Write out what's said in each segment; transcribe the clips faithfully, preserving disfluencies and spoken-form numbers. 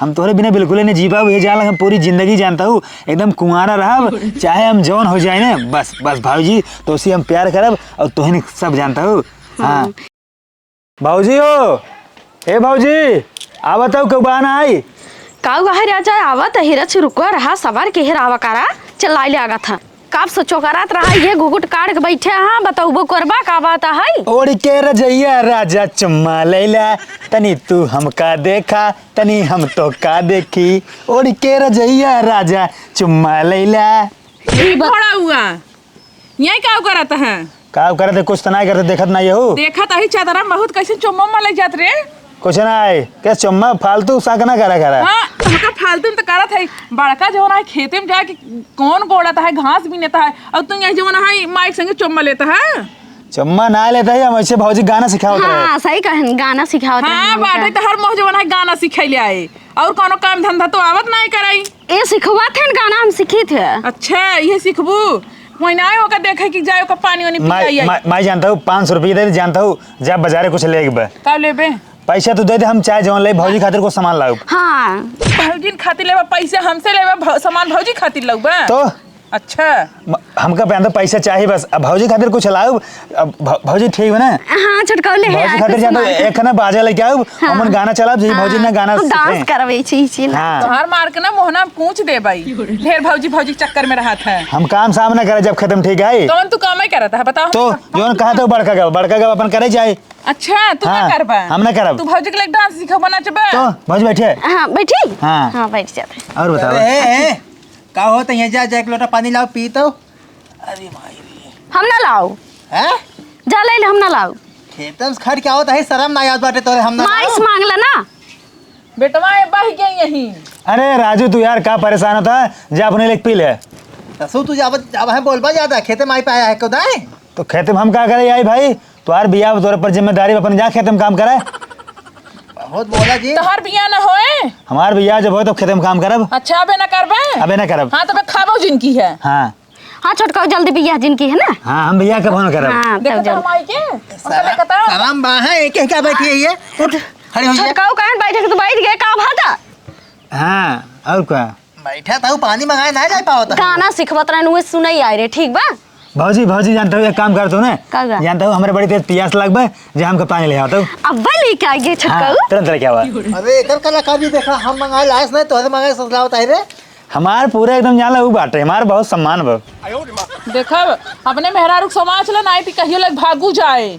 हम तोहरे बिना बिल्कुल ही नहीं जी पाउब, ये जान ला हम पूरी जिंदगी जानता हूँ, एकदम कुंवारा रहब, चाहे हम जौन हो जाए ना, बस, बस भौजी, तोसे हम प्यार करब और तोहिन सब जानता हूँ। हाँ। हाँ। भौजी हो, ए भौजी, आवत हौ, केहू बा ना आई? काऊ आहे राजा, आवत है, हीरा चुरुकुआ रहा, सबर के हेरावा करा, चिल्लाई ले आगत है। काब सोचो करत रहा, ये घुघुट काढ़ के बैठे हाँ, बतौबो करबा का बात है? ओढ़ के रजैया राजा चुम्मा लैला, तनी तू हमका देखा, तनी हम तोहका देखी, ओढ़ के रजैया राजा चुम्मा लैला। ई बा- बड़ा हुआ, यही का करत है? का करत है? कुछ तो नहीं करते, देखत नहीं हो। देखत अही चादरा में बहुत, कैसे चुम्मा उम्मा ले जात रे। कुछ ना है, क्या चुम्मा फालतू साक ना करा करा। हाँ, हमका फालतू में तो करत है। बड़का जौन है खेते में जाके कौन गोड़त है, घास बीनत है, और तू यहाँ जौन है माइक संगे चुम्मा लेत है। चुम्मा ना लेत है, हम ऐसे भौजी गाना सिखावत रहे। हाँ, सही कहन, गाना सिखावत रहे हाँ, हमका। बाटे तो हर मोह जौन है गाना सिखैले आए। और कौनो काम धंधा तो आवत नहीं कराई। ए सिखवा थे गाना हम सीखी थे। अच्छा, ये सिखबू? वही ना आए ओका देखे कि जाए ओका पानी वानी माई, पियाई आई। माई, माई जानता हूँ, पाँच सौ रुपये दे, जानता हूँ, जा बाजारे कुछ ले बे। का लेबे? पैसा तू दे दे, हम चाहे जौन ले, भौजी खातिर कुछ सामान लाउब। हाँ। भौजी खातिर लेबा, पैसा हमसे लेबा, भौ-, सामान भौजी खातिर लाउबा? तो? अच्छा। म-, हमका पहन तो पैसा चाहिए बस। अब भौजी खातिर कुछ लाउब, अब भौ-, भौजी ठीक बा ना? हाँ, छोटकऊ ले भौजी आए खातिर कुछ जानता हूँ, सामान। एक ना बाजा लेके आउब, हाँ। हमन गाना चलाउब, जैसे हाँ। भौजी ने गाना हम सीखे। डांस करवे छी, छी ना। हाँ। तोहार मार के ना मोहना में पूछ दे भाई। ढेर भौजी, भौजी के चक्कर में रहत है। हम काम साम ना करे जब खत्म ठीक है। कौन तू काम ही करत है, बताओ? तो जौन कहा तो बड़का गब, बड़का गब अपन करे जाए। अच्छा, तू हाँ, ना करबा? हम ना करब। तू भौजी के लिए डांस सिखाबा, नचबा? तो भौजी बैठे। हाँ, बैठी? हाँ। हाँ, बैठ जाते। और बताओ। अरे, ए, ए, का होत है? यहाँ जा, जा एक लोटा पानी लाओ, पी तो। अरे माई रे। हम ना लाओ। हैं? जा ले ले, हम ना लाओ। खेतन से खट के आवत है, शर्म ना आवत बाटे तोरे, हम ना माई लाओ। से मांग ले ना। बेटवा, ए बह गई यहीं। अरे राजू, तू यार का परेशान होता है, जा अपने लिए पी ले। ससुर, तू जाब, जाब है बोलबा ज्यादा, खेते में आई पे आया है को दाए? तो खेते में हम का करे आई भाई, तोहार बियाह तोरे पर जिम्मेदारी, अपन जा खेते में काम करे। बहुत बोला जी। तोहार बियाह ना होए? हमार बियाह जब होए तो खेते में काम करब। अच्छा, अबे ना करबे? अबे ना करब। हाँ, तो बे खाबो जिनकी है। हाँ। हाँ, छोटका, जल्दी बियाह जिनकी है ना। हाँ, हम बियाह कब होना करब? हाँ, तब देखो तो जल्दी। हम आई के? उनका शरम, देखो तो। शरम बा है, एक, एक का बैठी है ये? उठ, खड़ी हो जा। छोटका, कहन बैठे के तो बैठ गए, का भाता? हाँ, और का? बैठा था, वो पानी मंगाए ना जाए पावत है। गाना सिखवत रहन, उहे सुनई आए रे, ठीक बा? भौजी, भौजी, जानता हूँ, एक काम कर तू ना। का गा? जानता हूँ, हमरे बड़ी तेज पियास लगबे, जा हमके पानी ले आवत हूँ। अब्बे लेके आइए, छोटका। हाँ, तुरंत लेके आवा। अरे, एकर कलाकारी देखा, हम मंगाए लायस नहीं, तोहरे मंगाए ससुरावत है रे। हमार पूरा एकदम जान ला उ बाटे, हमार बहुत सम्मान बा। देखब, अपने मेहरारू के समाज ला नाई ती कहियो लग भागू जाए।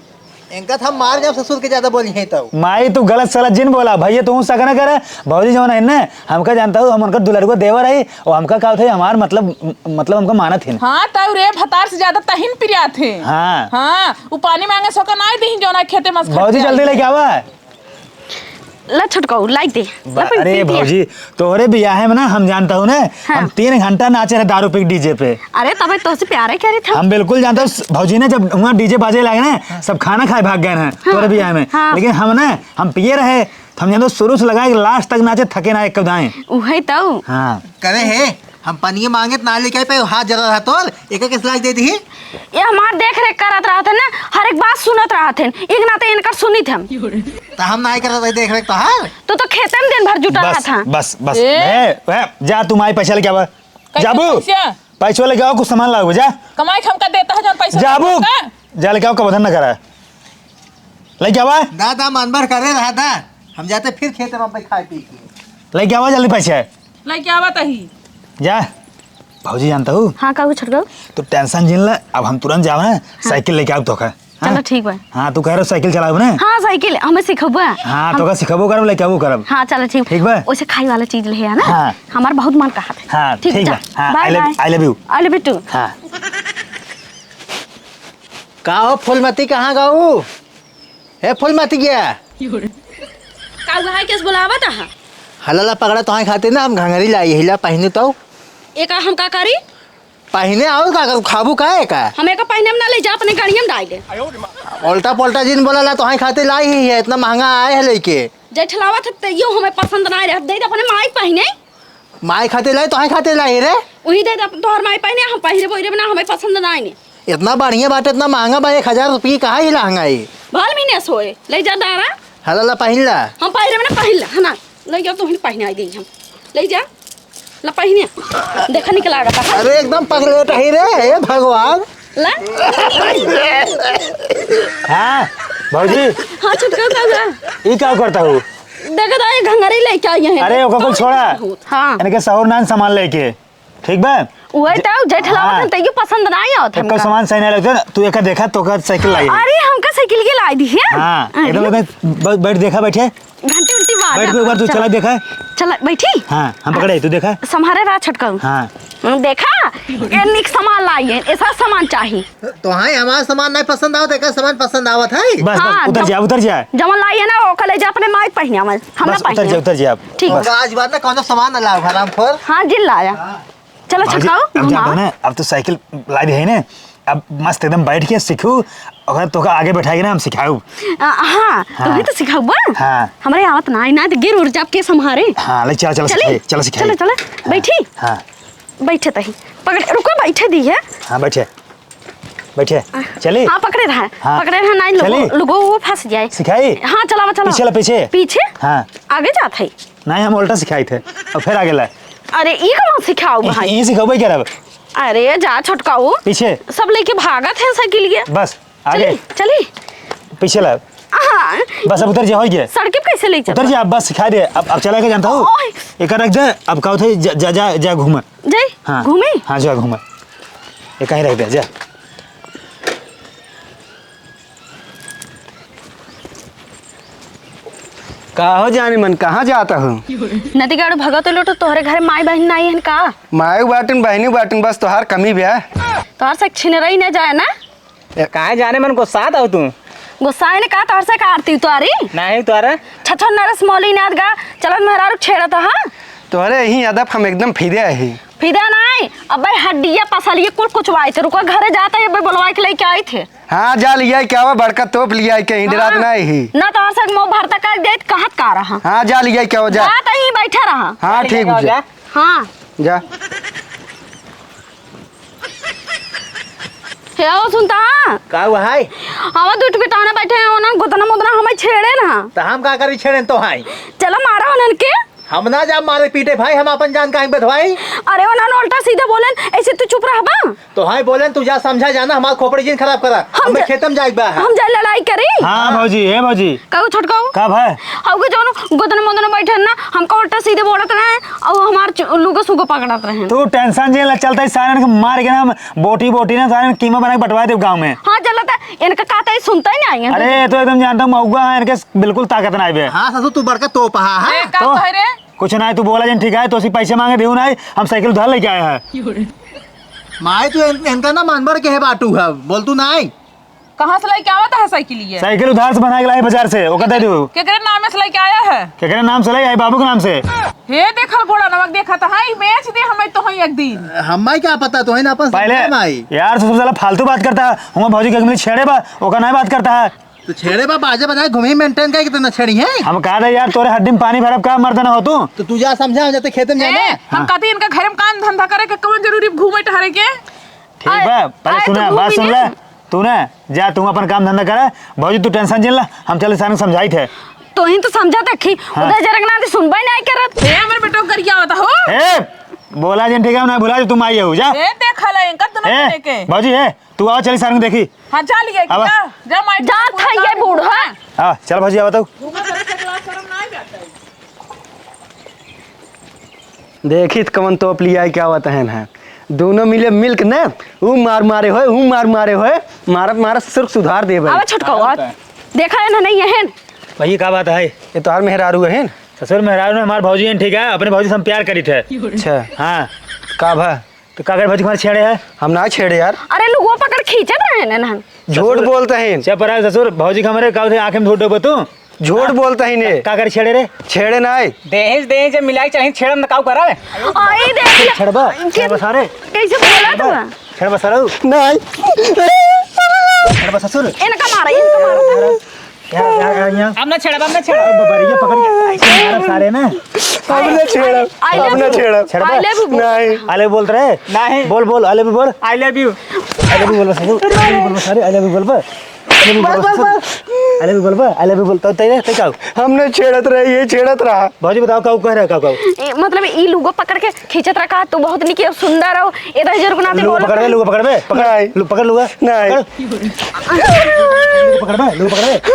इनका था मार जब ससुर के ज्यादा बोली है तो। माई तू गलत सलत जिन बोला, भैया तू शक न करे, भौजी जौन है ना, हमका जानता हूँ, हम उनका दुलरुआ देवर है, और हमका का होता है, हमार मतलब, मतलब हमका मानत है। हाँ, तब रे भतार से ज्यादा तहिन पिरियात है। हाँ। हाँ, उ पानी मांगे सो का नाई दीही जौन है खेते में से खट भौजी के जल्दी आई। लेके आवा। ला छोटकऊ, लाइक दे। ला बा-, पी, अरे पी, पी। भौजी, तोहरे बियाहे में ना हम जानता हूँ ना, हाँ। हम तीन घंटा नाचे रहे दारू पी के डीजे पे। अरे तबे तोहसे प्यारे करे था। हम बिल्कुल जानता हूँ, स-, भौजी ने जब वहाँ डीजे बाजे लागे ना, हाँ। सब खाना खाए भाग गए हैं हाँ, तोहरे बियाहे में। हाँ। लेकिन हम ना, हम पिए रहे, तो हम जानता हूँ शुरू से लगा के लास्ट तक नाचे, थके ना एक दाएं। उहे तो। हाँ। करे है, हम पनिया मांगे त ना लेके आए पे, हाथ जरा रहा तोर, एका के सिलाई दे दी। ये हमार देख रेख करत रहत है ना, हर एक बात सुनत रहत है, एक नाते इनकर सुनित हम। त हम नाई करत रहे देख रेख तोहार। तू तो खेते में दिन भर जुटा बस, रहत है। बस, बस। ए? ए, ए, जा तू माई पैसा लेके आवा। कैसे जाबू? पैसा? पैसा लेके आओ, कुछ सामान लाओ, जा। कमाई के हमका देता है जौन पैसा जाबू। देता है। जा लेके आओ, कबधन न करा। लेके आवा। दादा मन भर करे रहा था, हम जाते फिर खेते में खाए पी के। लेके आवा जल्दी पैसा। लइके आवत ही। जा, भौजी जानता हूँ। हाँ, का हुआ छोटकऊ? तू टेंशन जिन ले, अब हम तुरंत जावे हैं, हाँ। साइकिल लेके आउब तोका। चलो, हाँ? ठीक बा। हाँ, तू कह रहे साइकिल चलावे ना? हाँ, साइकिल, हमें सिखबा। हाँ, हम तोका सिखबो करब, लेके आबो करब। हाँ, चलो, ठीक। ठीक बा? ओसे खाई वाला चीज ले है ना? हाँ। हमार बहुत मन कहत है। हाँ, ठीक ठीक बा। बा। हाँ, bye, I love, bye. I love you। I love you too। हाँ। का हो फूलमती, कहाँ गऊ? हे फूलमती गया। का हुआ है, केस बुलावत आहा? हलाला पकड़ा तोहाई खातिर ना हम घंघरी लाई हिला पहिने तो। एका हम का करी? पहिने और का करू, खाबू का एका? हम एका पहिने में ना ले जा, अपने गाड़िया में डाल दे। उल्टा पुल्टा जिन बोला ला, तोहाई खातिर लाई ही है, इतना महंगा आए है लेके। जय ठलावत है, ते यो हमें पसंद ना रहे, दे दे अपने माई पहिने। माई खातिर लाई, तोहाई खातिर लाई रे। उही दे दे, तोहर माई पहिने, हम पहिरे बोइरे ना, हमें पसंद ना आइने। इतना बढ़िया बाटे, इतना महंगा बा, एक हजार रुपये कहाँ ही लहंगा है? भल भी ने सोए, ले जा डारा। हला ला पहिन ला। हम पहिरे में ना पहिन ला, है ना? ले जाओ, तुहन पहिनाई देई हम। ले जा, ला पहिने। देखा निकला रहा है। अरे एकदम पकड़े टही रे, हे भगवान। ला। हाँ, भौजी। हाँ, छोटका का बा? ई का करता हूँ? देखा तो, ये घंघरी लेके आई है। अरे, ओका कुल छोड़ा। हाँ। इनके सहूर नान सामान लेके। ठीक बा? वही तो, जेठ लावत हाँ। हन, तैयो पसंद ना आवत ओकर हमका। सामान सही नहीं लगता ना, तू एका देखा, तो का साइकिल लाई है। अरे, हमका साइकिल के लाई दी है? हाँ, अरे। एकदम, एकदम, ब-, बैठ, देखा, बैठे। घंटी उंटी बाजा। बैठ के एक बार तू चला। चला, देखा। चला, बैठी। हाँ, हम पकड़े, तू देखा। संभारे रहा, छोटका। हाँ। हम्म, देखा, ये निक सामान लाई है, ऐसा सामान चाही। तो हाँ, हमारा सामान नहीं पसंद आवत, एकर सामान पसंद आवत है। बस, बस, हाँ, उतर जम-, जा, उतर जा। जमन लाई है ना, ओकर ले जा अपने माई पहिने, हम ना बस, उतर पहिने। जा, उतर जा आप। ठीक। बस। आज बात ना, कौनो सामान ना लाओ, हरामखोर। हाँ, जिन लाया। हाँ। चलो, भौजी, छटकाओ, अब जा घुमाओ। बहना, अब तो साइकिल लाई दी है ना, अब मस्त एकदम बैठ के सीखू, अगर तोका आगे बैठाएगी ना, हम सिखाऊ। आ, हाँ, हाँ। तुम्हें तो सिखाऊ बा। हाँ। हमरे आवत ना, ना तो गिर उड़ जाब के संभारे। हाँ, ले चल, चल चली? सिखाई, चल सिखाई। चलो, चलो, हाँ, बैठी। हाँ। बैठे तही। पकड़े, रुको, बैठे दी है। हाँ, बैठे। बैठे। आ, चली? हाँ, पकड़े रहा। हाँ। पकड़े रहा, नहीं, चली? लोगो, लोगो वो फंस जाए। सिखाई? हाँ, चलावा, चलावा। पीछे ला, पीछे। पीछे? हाँ। आगे जात है। नहीं, हम उल्टा सिखाई थे। और फिर आगे ला। अरे, ई कहाँ सिखाओ भाई? ई सिखाओ भाई, क्या रहा? अरे, जा छोटकाऊ। पीछे। सब लेके भागत है साइकिल के। बस, आगे। चली, चली। पीछे ला। हाँ। बस, अब उतर जा, हो गया। सड़क पे कैसे ले चल? उतर जा, अब बस सिखा दे। अब, अब चला के जानता हूँ। ओए। एक रख दे, अब का होता है, जा, जा, जा, जा घूम। जाई? हाँ। घूमी? हाँ, जा घूम। ये कहीं रख दे, जा। का हो जानी मन, कहाँ जाता हो? नदी गाड़ू भगत लोटो, तोहरे घर माई बहन नाई हन का? माई बाटिन, बहनी बाटिन, बस तोहार कमी बा। तोहार से छिनरई न जाए ना? ए, काहे जाने मन गुस्सात हो तू? गुस्साए ने का, तोहर से का आरती उतारी? नहीं उतारा। छछो नरस मौली नाथ गा, चलन मेहरारू छेड़त, हाँ? तोहरे यही अदब हम एकदम फिदे ही। फिदा नाई, अबे हड्डिया पसलिया कुल कुचवाई थे। रुको, घरे जाता है, अबे बोलवाई के लेके आई थे। हाँ, जा लिया क्या हुआ, बड़का तोप लिया के ही, डरात हाँ। नहीं ही। ना तो हर सक मुंह भरता कर देत, कहत का रहा। हाँ, जा लिया क्या हुआ, जा। जा तो ही बैठा रहा। हाँ, ठीक जा, जा। जा। हाँ। जा। हे, ओ सुनता? का हुआ है? आवा दुट पिटाना बैठे हैं, उन्हन गोदना मोदना हमें छेड़े ना। तो हम का करी छेड़े तो हाई? चला मारा उन्हन के। हम ना जा मारे पीटे भाई, हम अपन जान काहे बधवाई? अरे, वो ना उल्टा सीधा बोलन, ऐसे तू चुप रहबा? तो हाय बोलन, तू जा समझा जाना, हमार खोपड़ी जिन खराब करा। हम हमें जा-, खेतम जाए बा। हम जा लड़ाई करी? हाँ भौजी, हे भौजी। कहू छोटकाऊ? का भाई? हऊ के जौन गोदन मोदन बैठे ना, हमका उल्टा सीधे बोलत रहे, और हमार चु-, लुगो सुगो पकड़त रहे। तू tension जिन ला, चलता ही सारन के मार के ना हम बोटी बोटी ना सारन कीमा बना के बंटवा देब गाँव में। हाँ, चलता, इनका कहता ही सुनता ही नहीं है। अरे, तो एकदम जानता हूँ, मऊगा है, इनके बिल्कुल ताकत ना आइबे। हाँ ससुर, तू बड़का तोप हा, हाँ? ए, का तो कहे रे? कुछ ना है, तू बोला जिन, ठीक है, तो उसी पैसे मांगे देऊ ना, हम साइकिल उधार लेके आए हैं। माई, तू इन-, इनका ना मन भर के है बाटू है, बोल तू ना आई। कहाँ से लेके आवत है साइकिल ये? साइकिल उधार से बना के लाए बाजार से, ओकर दे देऊ। केकरे नाम से लेके आया है? केकरे नाम से ले आई? बाबू के नाम से। हे देखल घोड़ा नमक देखा तो है, बेच दे हमें तो है एक दिन। हमारे क्या पता, तो है ना अपन पहले समझे माई। यार, ससुर साला फालतू बात करता है, हम भौजी के अगली छेड़े बा, ओकर नहीं बात करता है। तो छेड़े बा बाजा बजाए घूमी, maintain का कितना छेड़ी है? हम कहा था यार, तोरे हड्डी में पानी भरब का, मर्द ना हो तू? तो तू जा समझा, जाते खेते में जाना। ए, हम हाँ। कहते इनका घर में काम धंधा करे के कौन जरूरी घूमे टहरे के? ठीक आए, बा, पहले आए सुना, तो बात घूमी सुन ले। ले। तू ना जा, तू अपन काम धंधा करे। भौजी, तू tension जिन ला, हम चले सारन समझाई थे। तो ही तो समझा तक ही, हाँ। उधर जरक ना सुनबे नहीं करत। ए, हमर बेटो करिया होता हो। ए, बोला जिन, ठीक है, ना भुला जो तुम आई हो, जा। ए, देख ले, इनका दोनों ए, के। भौजी, ए, तू आओ, चली सारन देखी। हाँ, जा लिए, आवा। जा, जा, माई, जा, पूरा था ये गाँव बूढ़ा। घूमा। हाँ, चल भौजी, आवा तो। घूमा, चल, चल, चल, शर्म ना आ जाता है। देखी त कवन तोप लिया क्या आवत है ना। दोनों मिले मिलके ना, ऊ मार मारे होए, ऊ मार मारे होए, मारत मारत ससुर सुधार देबे। आवा छोटका, आवा। देखा है ना, नहीं है। भैया, का बात है? ये तोहार मेहरारू है? ससुर मेहरारू ना, हमार भौजी है, ठीक है? अपने भौजी से हम प्यार करी थे। अच्छा। हाँ। का भा? तो का करे भौजी, हमारे छेड़े है? हम ना छेड़े यार। अरे, लुगवा पकड़ खींचत रहे ना, ना। झूठ ससुर, बोलत हैं। चुप रहा ससुर, भौजी के हमरे का होते, आँखें में झूठ डोबो तू? झूठ बोलत हैं ने। का करे छेड़े रे? छेड़े ना है। दहेज, दहेज जब मिलाई चाहे छेड़न त काऊ करा रे? आई देख ले। छेड़बा, के-, छेड़बा सारे। कैसे बोला तू? छेड़बा सारे। नहीं। छेड़बा ससुर। इनका मारा, इनका मारा। यार, यार, यार, यार। अब ना छेड़ब, अब ना छेड़ब। अब बबरिया पकड़ के ऐसे मारब सारे ना। अब ना छेड़ब, I love अब ना you। छेड़ब। छेड़बा? I love you। नहीं। I love you बोलत रहे? नहीं। बोल, बोल, I love you बोल। I love you। I love you बोलबा सारे, I love you बोलबा सारे, I love you बोलबा। I love you बोल, बस, बस। I love you बोल, बा, I love you बोल। तो तेरे, ते का? हम नहीं छेड़त रहे, ये छेड़त रहा। भौजी बताओ, का कह रहा है, का, का? ए, मतलब, ई लुगो पकड़ के खींचत रहा, तू बहुत निक, सुंदर हो, इधर जरूर ना लुगो बोल। पकड़बे, लुगो पकड़बे, पकड़, नहीं। लु-, पकड़ लुगो। नहीं। पकड़। लुगो पकड़बे, लुगो पकड़बे। पकड़,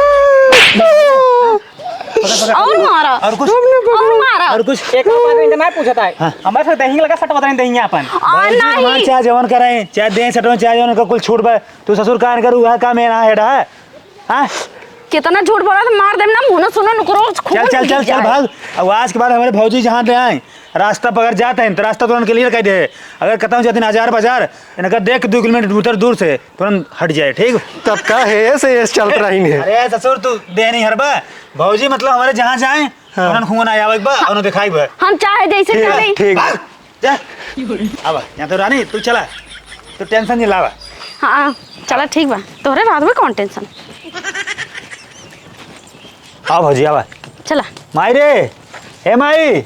पकड़। और मारा। और कुछ? और मारा। और कुछ? एक बात इनका ना पूछता है। हाँ। हमारे साथ दही लगा सटवा दें दही अपन। आ, भौजी, नहीं। हमारे चाहे जवन करें, चाहे दें सटवा, चाहे जवन, उनका कुल छूट बा। तू ससुर का इनकर उहा काम है ना, हेड है? हाँ? कितना झूठ बोला तो मार देम ना, मुंह न सुनो, नुकरो खून चल, चल, गिर चल, चल, जाए। भाग। अब आज के बाद हमारे भौजी जहाँ दे आए, रास्ता पर अगर जाते हैं, तो रास्ता तुरंत clear कर दे। अगर कतहूँ जाते हैं हजार बाजार, इनका देख के दो किलोमीटर दूर से, तुरंत हट जाए, ठीक? तब का है, ऐसे, ऐसे चलत रही है। अरे ससुर, तू दे नहीं हरबा। भौजी, मतलब, हमारे जहाँ जाए, हाँ। तुरंत हुआ ना आवे एक बार, और दिखाई बा। हम चाहे जैसे ठीक, करें। ठीक। भाग, जा। आवा, यहाँ तो रानी, तू चला। तू tension नहीं लावा। हाँ, चला, ठीक बा। तोहरे रहत में कौन tension? आवा भौजी, आवा। चला। माई रे, ए माई,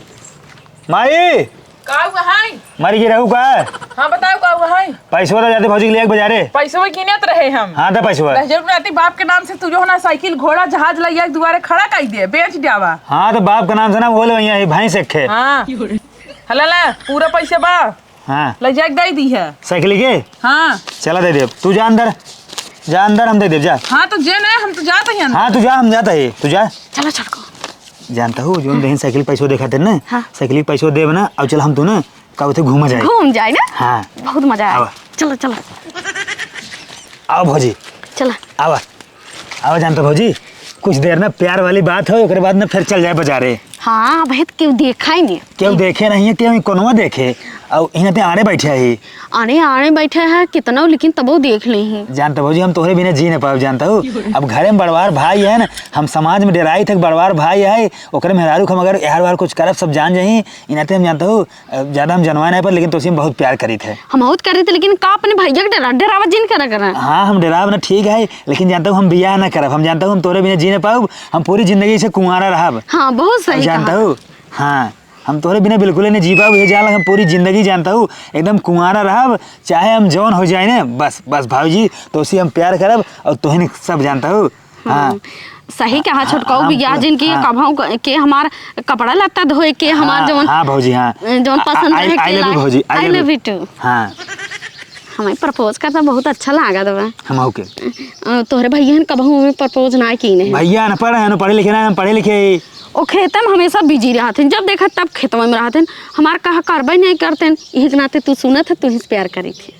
माई। का हुआ है? मर गई रहू का? हाँ, बताओ, का हुआ है? पैसवा तो जाते भौजी के लिए एक बजारे। पैसवा गिनत रहे हम। हाँ, तो पैसवा। लहजर बुलाती बाप के नाम से तू जो है ना साइकिल, घोड़ा, जहाज लइया के दुआरे खड़ा कर दे, बेच जावा। हाँ, तो बाप के नाम से ना बोले भैया, ये भैंस एक है। हाँ। हला ला, पूरा पैसा बा। हाँ। ले जाके दे दी है। साइकिल के? हाँ। चला दे देब। तू जा अंदर। जा अंदर, हम दे देब, जा। हाँ, तो जे नहीं, हम तो जाते ही अंदर। हाँ, तू जा, हम जाता ही। तू जा। चलो छोटको। जानता हूँ, जोन दहिन साइकिल पैसो देखा तेरे ना, हाँ। साइकिल पैसो देब ना, अब चल हम तू ना, का उठे घूमा जाए। घूम जाए ना? हाँ। बहुत मजा आए। आवा। चलो, चलो। आओ भौजी। चला। आवा। आवा जानता भौजी, कुछ देर ना प्यार वाली बात हो, ओकरे बाद ना फिर चल जाए बाजारे। हाँ, अबहित केहू देखा ही नहीं। केहू देखे नहीं है, केहू कोनवा देखे। और यहाँ ते आड़े बैठे ही। अरे, आड़े बैठे हैं कितना, लेकिन तबो देख ले ही। जानता भौजी, हम तोहरे बिना जी न पाओ, जानता हूँ। अब घरे में बड़वार भाई है ना, हम समाज में डेराई थे, बड़वार भाई है, ओकरे मेहरारू के हम अगर यार वार कुछ करब, सब जान जाही, इनाते हम जानता हूँ, अ, ज्यादा हम जनवा नहीं पर, लेकिन तोसे हम बहुत प्यार करी थे। हम बहुत करी थे, लेकिन का अपने भैया के डरा, डरावा जिन करा करा। हाँ, हम डराब ना, ठीक है, लेकिन जानता हूँ हम बियाह ना करब। हम जानता हूँ हम तोरे बिना जी ना पाउब, हम पूरी जिंदगी से कुंवारा रहब। हाँ, बहुत सही जानता कहा। हूँ, हाँ, हम तोरे बिना बिल्कुल ही नहीं जी पाउब। ये जान हम पूरी जिंदगी जानता हूँ एकदम कुंवारा रहब, चाहे हम जौन हो जाए ना। बस, बस भाई जी, तोसे हम प्यार करब और तोहनी सब जानता हूँ। हाँ। हम्म, सही कहा छोटकऊ, हाँ, बियाह जिन की, हाँ। कबहू क-, के हमार कपड़ा लत्ता धोए के, हमार हाँ, जौन, हाँ भौजी, हाँ। जौन आ, पसंद आ, रहे I, I के love you ला-, भौजी, I I love love you। You too। हाँ। हमें propose करता बहुत अच्छा लागत बा। हम हो के? अ, तोहरे भैया हन कबहू हमें propose ना की नहीं। भैया अनपढ़ है, पढ़े लिखे ना, हम पढ़े लिखे। ओ खेतम हमेशा busy रहत हैं, जब देखा तब खेतवा में रहत हैं, हमार कहा करबे नहीं करते हैं, यही के नाते तू सुनत है, तू ही से प्यार करी थी।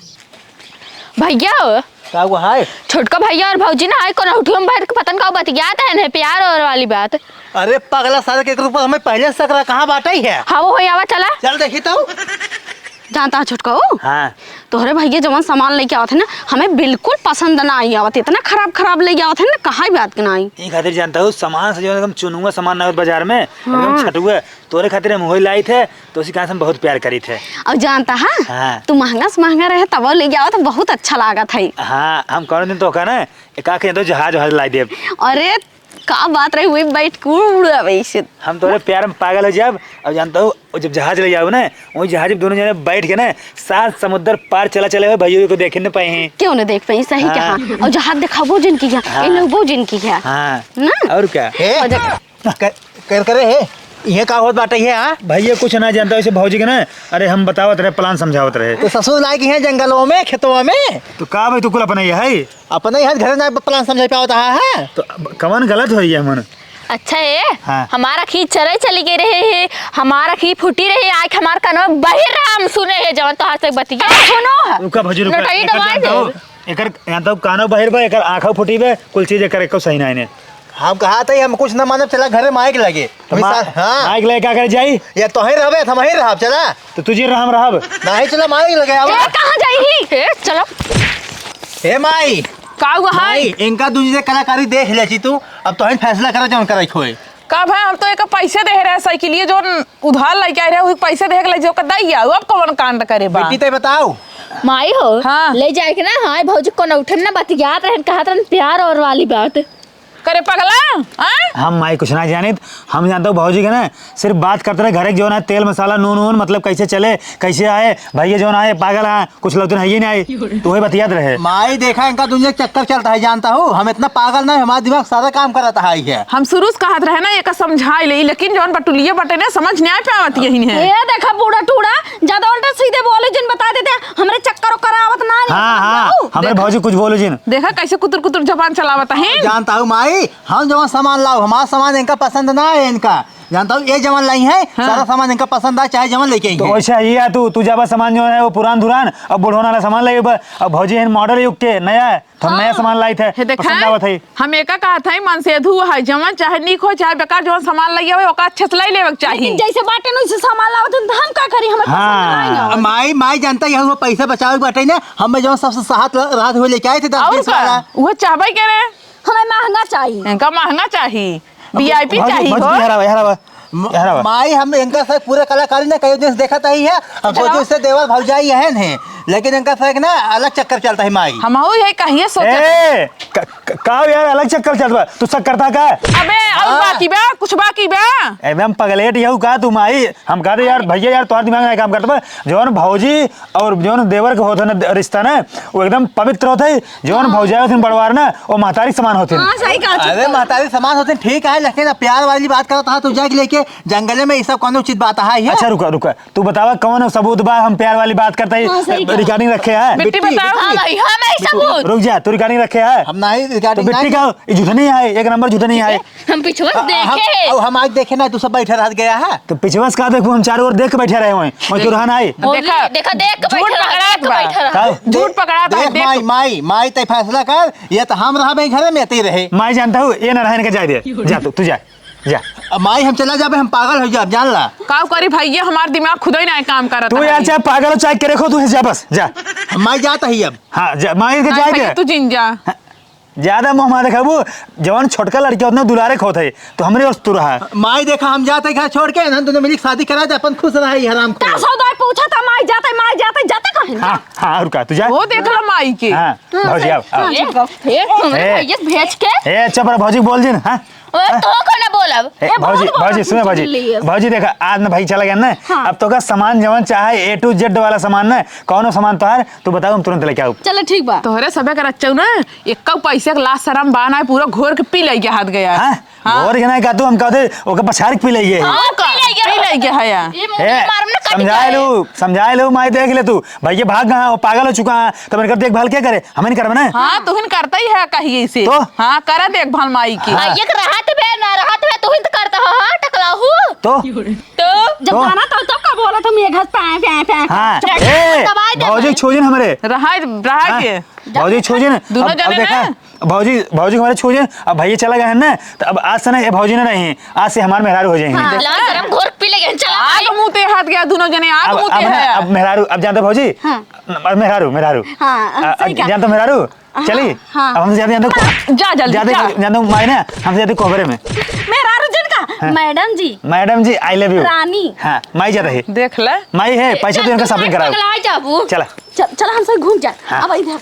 भैया हो। का हुआ है? छोटका भैया और भौजी ना आए, कोनो उठियो में बैठ के पता न का बतियात है, नहीं प्यार और वाली बात। अरे पगला, सारे के ऊपर हमें पहले से शक रहा, कहाँ बाटे ही है? हाँ, वो होई आवा, चला। चल देखी तो। जानता है छोटका, ओ? हाँ। तोहरे भैया जवन सामान लेके आवत है ना, हमें बिल्कुल पसंद ना आई आवत, इतना खराब खराब लेके आवत है ना, कहाँ ही बात के ना आई। ई खातिर जानता हूँ, सामान से जो एकदम चुनुआ सामान ना आवत बाजार में, एकदम हाँ। छटुआ, तोरे खातिर हम होई लाई थे, तो उसी कारण से हम बहुत प्यार करी थे। और जानता है, हाँ। तू महंगा से महंगा रहे, तब ले जाओ तो बहुत अच्छा लागत है। हाँ, हम कौन दिन तो का ना, एक आके तो जहाज वहाज लाई देब। अरे, का बात रही, वही बैठ के उड़, उड़ आवे इसे। हम तोरे प्यार में पागल हो जाब। और जानता हूँ, वो जब जहाज ले जाओ ना, वही जहाज में दोनों जने बैठ के ना, सात समुद्र पार चला चले हुए भैया को देखे न पाए हैं। क्यों न देख पाए, सही हाँ। कहा। और जहाज दिखाबो जिनकी है, हाँ। इन लोगों जिनकी है। हाँ। ना? और क्या? ए? और जब कर, कर करे है, ये का होत बाटे है, हाँ? भैया कुछ ना जानता, वैसे भौजी के ना, अरे हम बतावत रहे, plan समझावत रहे। तो ससुर लाए के हैं जंगलों में, खेतों में। तो का भाई, तू कुल अपना ही है? अपना ही है, घर ना plan समझा पावत है। तो अब कवन गलत होई है मन? अच्छा है, हाँ। हमार अखी चरे चली गई रहे है, हमार अखी फूटी रहे, आँख हमार कनवा बहिर रहा, हम सुने है जवन तोहार से बतिया। सुनो। रुका भौजी, रुका। नटई एकर दवाई जानता दे। हो, एकर जानता हो, कानो बहिर बा, एकर आँखों फूटी बा, कुल चीज एकर एको सही ना है। हम कहा था, हम कुछ ना मानब, चला घरे माइक लगे। तो अभी मा-, सा-, हाँ। माइक लगे का करे जाई? या तो ही रहबे, हम ही रहब, चला। तो तुझे रहम रहब। नहीं, चला माइक लगे, आवा। ए, कहाँ जाई ही? ए, चलो। ए माई। का हुआ है? माई, इनका दूजी से कलाकारी देख ले छी तू, अब तो ही फैसला करा जौन करे खोए। का भाई, हम तो एक पैसे दे रहे साइकिलिए, जौन उधार लेके आए रहे, वही पैसे दे के ले जो का दई आओ, अब कौन कांड करे बा? बेटी, ते बताओ। माई हो, हाँ। ले जाए के ना, हाँ, भौजी कोनो उठे ना बतियात रहन, कहत रहन प्यार और वाली बात। करे पगला, आय? हम माई कुछ ना जानित, हम जानत हूँ भौजी के ना सिर्फ बात करत रहे, घरे के जौन है तेल मसाला नून वून मतलब कैसे चले, कैसे आए, भैया जौन आए पागल है, कुछ लौतन है ही नहीं, तो वही बतियात रहे। माई देखा इनका दुनिया के चक्कर चलता है, जानता हूँ हम इतना पागल नहीं, हमारा दिमाग सारा काम करता है ये। हम शुरू से कहत रहे ना एका समझाई ले, लेकिन जौन बटुलिया बटे ना समझ नहीं आ पावत यही है। ये देखा बूढ़ा टूड़ा, ज्यादा उल्टा सीधे बोले जिन बता देते, हमरे चक्कर ओक्कर आवत ना है। हाँ, हाँ, जाऊ। हमरे देखा, भौजी कुछ बोलो जिन। देखा कैसे कुतुर कुतुर जबान चलावत है। जानता हूँ माई, हम जवन सामान लाओ, हमारा सामान इनका पसंद ना है इनका। जानता हूँ, ये जवन लाई है, हाँ। सारा सामान इनका पसंद आए, चाहे जवन लेके आई तो है। वैसे ही है तू, तू जाबा सामान जो है वो पुरान धुरान, अब बुढ़ोना वाला सामान लाई बा, अब भौजी है मॉडल युग के नया है, तो हम नया हाँ। सामान लाई थे, हे देखा, पसंद आवत है। हम एका कहत है, मन से धू है, जवन चाहे नीक हो, चाहे बेकार, जवन सामान लाई आवे, ओका अच्छे से लाई लेवे के चाही। लेकिन जैसे बाटे न वैसे सामान लावत हन, तो हम का करी, हमें पसंद हाँ। ना आई ना। माई, माई जानता है, वो पैसा बचावे के बाटे ना, हमें जवन सबसे साथ ल-, रात हुए लेके आए थे, दस और बीस का? वाला। वो चाहबे के रे। हमें महंगा चाही। इनका महंगा चाही, वीआईपी भौजी, चाही भौजी, हो। यहाँ रहा, यहाँ रहा, म-, यहाँ रहा। माई, हम इनका साथ पूरा कलाकारी ना कई दिन से देखत आई है। हम अच्छा। सोचे उससे देवर भौजाई है ने, लेकिन इनका साथ ना अलग चक्कर चलता है माई। हम हऊ यही कहिए सोचत। ए, क-, क-, का यार अलग चक्कर चलत बा? तू शक करता का? अबे, और हाँ। बाकी बा, कुछ बाकी बा? एकदम पगलेट यहू का तू माई? हम कहते यार भैया यार तोहार दिमाग नहीं काम करता बा। जौन भौजी और जौन देवर के होत है ना रिश्ता ना, वो एकदम पवित्र होत है। जौन हाँ। भौजाई होत है बड़वार ना, वो महतारी समान होत है। हाँ, सही कहा, अरे चुप कर। महतारी समान होत है, ठीक है, लेकिन अब प्यार वाली बात करत हा तू जाके लेके जंगले में, ये सब कौन उचित बात है ये? अच्छा रुका, रुका, तू बतावा कौन सबूत बा हम प्यार वाली बात करते ही हाँ, सही कहा। रिकॉर्डिंग रखे है? बिट्टी बिट्टी, बताओ। बिट्टी। हाँ भाई, हाँ भाई, बिट्टी, सबूत। रुक जा, तू रिकॉर्डिंग रखे है? हम नहीं, तो रिकॉर्डिंग बिट्टी नहीं। का ई झूठा नहीं है, एक नंबर झूठा नहीं है। हम पिछुआ से आ, हम, देखे। अब हम आज देखे ना, तू सब बैठे रह गया है। तो पिछुआ से का देखबू, हम चारों ओर देख के बैठे रहे हुए हैं। और तू रहा ना आई। और देखा, देखा, देख के झूठ बैठे रहा, पकड़ात देख के बा। बैठे रहा। का? झूठ पकड़ात है, देख देख। माई, माई, माई, तय फैसला कर, ये तो हम रहा भाई घर में, तय रहे। माई जानता हूँ, ये ना रहन के जाए दे। जा तू, तू जा, जा। अब माई हम चला जाबे, हम पागल हो जाब, जान ला। का करी भैया, हमार दिमाग खुद ही ना काम करत तू है। यार चाहे पागल हो, चाहे करे खो, तू जा बस, जा। माई जाता ही अब। हाँ, जा, माई के हाँ, जाए भैया, दे। तू जिन जा। हाँ। ज्यादा मुँह मार देखाबू, जवन छोटका लड़किया उतना दुलारे खोत है, तो हमरे वस्तु रहा। माई देखा, हम जाते घर छोड़ के, ना तूने मिली शादी करा दे, अपन खुश रहा, ये हराम का खोर। सौदा पूछा था, माई जाते, माई जाते, जाते कहाँ? हाँ, हाँ, और का, तू जा। वो देख ला माई के। हाँ, हाँ, भौजी, आओ, आओ। हाँ, ठीक बा। ए, हमरे ए। भैया से भेज के। ए, चुप रह, भौजी बोल जिन, हाँ? ओए, हाँ? तो कौन बोलब? ए, ए, भौजी, बहुत भौजी, बोलब, सुनो भौजी, ले लियो। भौजी देखा, आज ना भाई चला गया ना, हाँ। अब तो का सामान जवन चाहे A to Z वाला सामान ना, कौनो सामान तोहार, तू बताओ, हम तुरंत लेके आऊ। चलो, ठीक बा। तोहरे सबे के रच्चऊ ना, एक्का पैसे के लाज शरम बा ना, पूरा घोर के पी लइ गया हाथ गया। हाँ? हाँ। घोर के ना का तू हम कहते, ओके पछाड़ के पी लइ गया है। हाँ, का? पी लइ गया। पी लइ गया है या? ये मुंह ए, मार में ना कट समझाए जाए। लो, समझाए लो, माई देख ले तू। भैया भाग गया, वो पागल हो चुका है, तब इनकर देखभाल क्या करे? हम ही करबे ना। हाँ, तू ही करता ही है कहिए से। तो? हाँ, करा देखभाल माई की। हाँ। माई एक रहत बे, ना रहत बे, तू ही तो करता हो, हाँ, टकलाहू। तो? तो? जब तो? जाना तो, तो का बोला तुम ये घर पे आए, पे आए, पे आए। हाँ। चुप, ए, दबाए दे भौजी भाई। छोजिन हमरे। रहा, रहा हाँ। के। भौजी छोजिन। दोनों अब, अब जने देखा, ना? भौजी, भौजी हमारे छोजिन, अब भैया चला गया है ना, तो अब आज से ना ये भौजी ना रही, आज से हमार मेहरारू हो जाएंगे। हाँ। लाज शरम घोर पी ले गए, चला आग भाई। मुंह ते हाथ गया, दोनों जने आग अब, मुंह ते अब ना, है। अब मेहरारू, अब जानते भौजी? हाँ। अब मेहरारू, मेहरारू। हाँ, आ, सही कहा। जानते मेहरारू? हाँ, चली? हाँ। अब हमसे ज्यादा जानते जा जल्दी, ज्यादा जा। जानते माई ना, हमसे ज्यादा कोहबरे में। मेहरारू जिनका? हाँ। मैडम जी। मैडम जी, I love you। रानी। हाँ, माई ज्यादा है। देख ले। माई है, पैसा तो इनका shopping कराओ। पगला जाबू। चला। चल, चल, हम सब घूम जाए। हाँ। अब इधर।